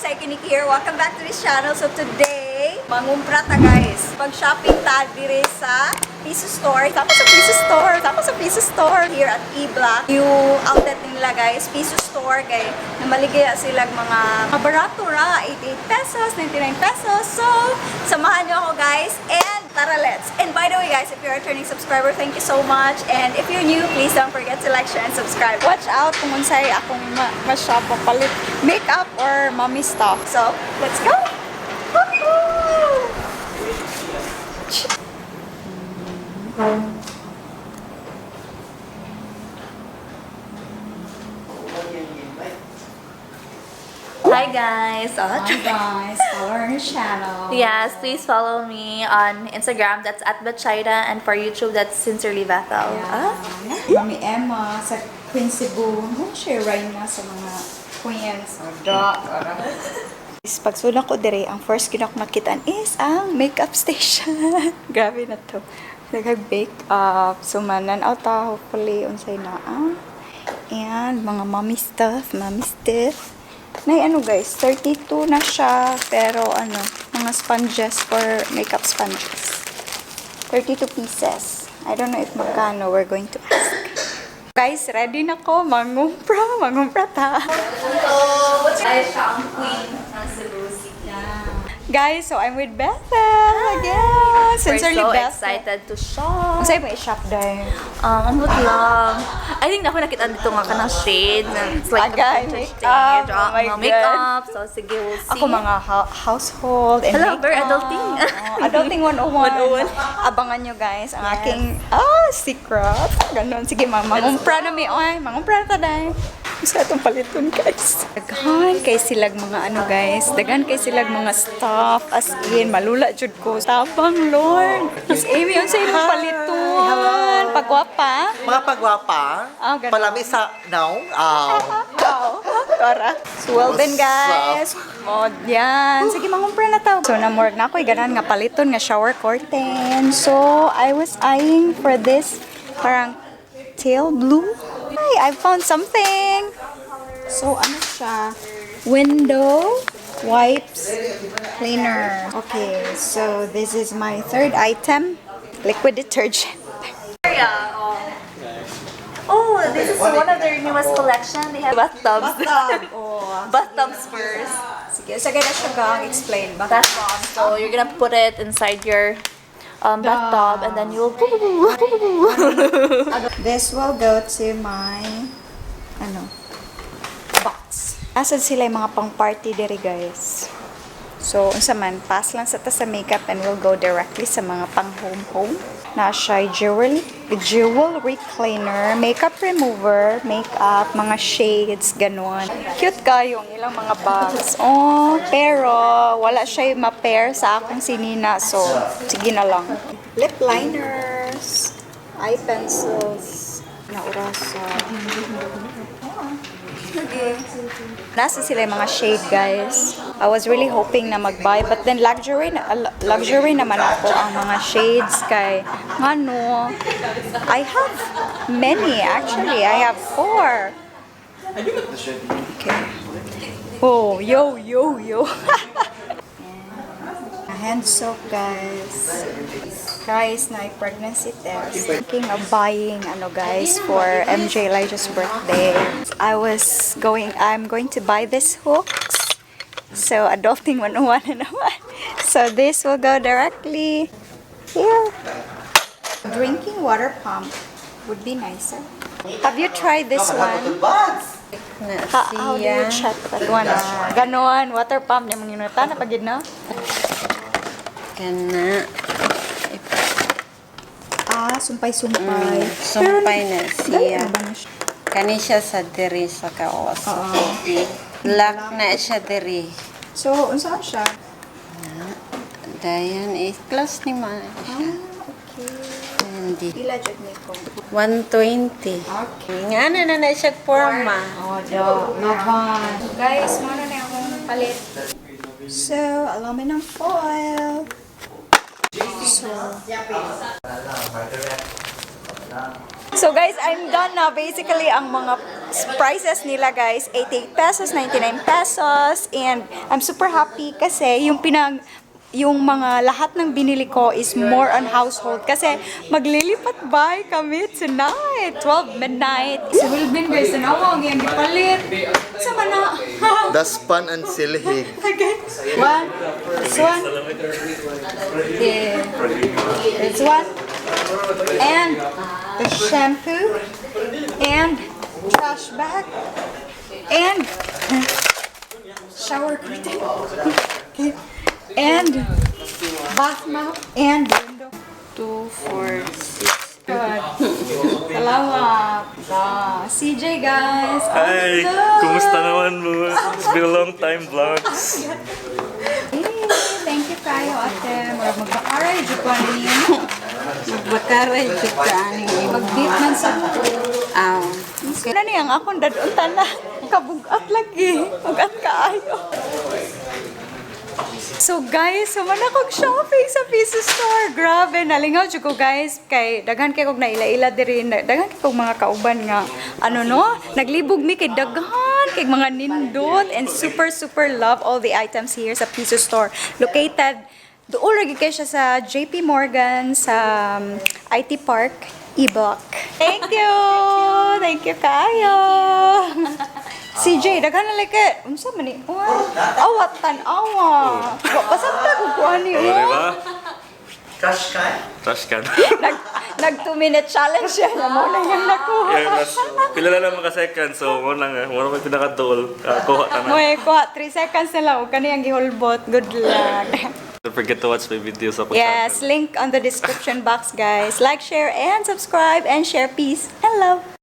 Psyche here. Welcome back to this channel. So today, mangumpra ta, guys. Pag-shopping ta dire sa Piso Store. Tapos sa Piso Store. Tapos sa Piso Store here at E-Block. Yung outlet nila, guys, Piso Store kay namaligaya sila mga barato ra, 88 pesos, 99 pesos. So, samahan niyo ako, guys, and tara, let's. And by the way, guys, if you're a returning subscriber, thank you so much. And if you're new, please don't forget to like, share, and subscribe. Watch out kung unsay akong ma-shop o palit makeup or mommy stuff. So, let's go! Woohoo! Hi, guys! Hi guys, follow our channel. Yes, please follow me on Instagram. That's @Batchaida, and for YouTube, that's Sincerely Bethel. Yeah. Ah. Mami Emma sa Queen Cebu. Ano siya right na sa mga queens or dog or. Pagsulak ko dire, ang first ginok makitaan is ang makeup station. Grabe na to. Nag-makeup. So manan out ta, hopefully unsay naa. And mga mommy stuff, mommy stuff. Nay ano guys, 32 na siya pero ano, mga sponges for makeup sponges. 32 pieces. I don't know if magkano, we're going to ask. Guys, ready na ko. Mangumpra. Mangumpra ta. So, ay siya ang queen ng Cebu City. Guys, so I'm with Bethel again. We're Sincerely so Bethel. excited to shop. Ang sa'yo mo i-shop dahil. Ambot lang. I think na ako nakita dito nga kanang shade. And it's like Agay, a vintage makeup. thing. Oh my Mga makeup. So, sige, we'll see. Ako mga household and Hello, very makeup. adulting. Oh, adulting 101. 101. Abangan nyo guys ang aking secret. Ganon. Sige, ma'am. Mangumpra na mi. Oy, mangumpra na ta dahil. Gusto itong paliton, guys. Daghan kay silag mga ano, guys. Daghan kay silag mga stuff. As in, malula jud ko. Tabang Lord. Miss Amy, unsa imong paliton? Pagwapa? Mga pagwapa, Ganun. palami sa now. Aw. Wow. Tara. So, well then, guys. Mod yan. Sige, mangumpra na tao. So, namorg na ako. Ganan nga paliton nga shower curtain. So, I was eyeing for this parang teal blue. Ay, I found something. So, ano siya? Window wipes cleaner. Okay, so this is my third item. Liquid detergent. Area, oh. Oh, this is one of their newest collection. They have bathtubs. Oh. Bathtubs first. Sige, sige na siya gang. Explain ba? Bath bomb. So you're gonna put it inside your bathtub, and then you'll. This will go to my ano box. Asa sila yung mga pang-party diri, guys. So, unsa man, pass lang sa ta sa makeup and we'll go directly sa mga pang home home. Na siya jewelry cleaner, makeup remover, makeup, mga shades, ganun. Cute kayo ang ilang mga bags. Oh, pero wala siya ma-pair sa akong sinina. So, sige na lang. Lip liners, eye pencils, na orasa. Nasa sila yung mga shade, guys. I was really hoping na mag-buy, but then luxury naman ako ang mga shades kay ngano. I have many, actually. I have four. Okay. Oh, yo, yo, yo. Hand soap, guys. Guys, na pregnancy test. Thinking of buying, ano guys, for MJ Elijah's birthday. I'm going to buy this hooks. So, adulting 101 na naman. So, this will go directly here. Drinking water pump would be nicer. Have you tried this one? How do you check that one? Ah, ganon, water pump. Yung mga na pagid na. Kana. Ah, sumpay-sumpay. Sumpay na Dali siya. na ba na siya? Kani siya sa diri sa kaos. Lock na siya diri. So, unsa siya? Dayan, i-close ni ma siya. Okay. Hindi. Pila jud ni ko. 120. Okay. Nga na na na siya forma. Oh, do. Laban. Guys, muna na akong palit. So, aluminum foil. So guys, I'm done na. Basically, ang mga prices nila, guys, 88 pesos, 99 pesos, and I'm super happy kasi yung mga lahat ng binili ko is more on household kasi maglilipat bahay kami tonight, 12 midnight. Si Wilvin, guys, tanawa ang iyang gipalit. Sa mana? Daspan and silhig. Okay. One, this one. Yeah. This one. And the shampoo. And trash bag. And shower curtain. Okay. And bath mat. And window. 2, 4, 6. Good. Salamat. Ah, CJ, guys. Hi! Oh, Kumusta naman mo? It's been a long time, vlogs. Hey, thank you kayo, ate. Murag magbakaray, jud ko ani niyo. Magbakaray jud ka ani. Mag-beat man sa Aw. Ano niya ang akong dadon tanan. Kabugat lagi. Bugat kaayo. So guys, human akong shopping sa Piso Store. Grabe, nalingaw jud ko, guys, kay daghan kay kog naila-ila diri, daghan kay kog mga kauban nga ano no, naglibog mi kay daghan kay mga nindot and super super love all the items here sa Piso Store. Located duol ra gyud kay siya sa JP Morgan sa IT Park, E-Block. Thank you. Thank you kayo. CJ, daghan na like eh. Unsa man ni? Awa, tan-awa. Wa pasabta ko kuan ni. Oh, di ba? Trash can? Trash can. Nag 2 minute challenge siya na mo na yung nakuha. Yeah, mas, pila na lang mga seconds, so mo lang eh. Mo lang may pinaka-dool. Kuha ta na. Moy kuha 3 seconds na lang ug kani ang gihulbot. Good luck. Don't forget to watch my videos sa Yes, link on the description box, guys. Like, share, and subscribe, and share peace and love.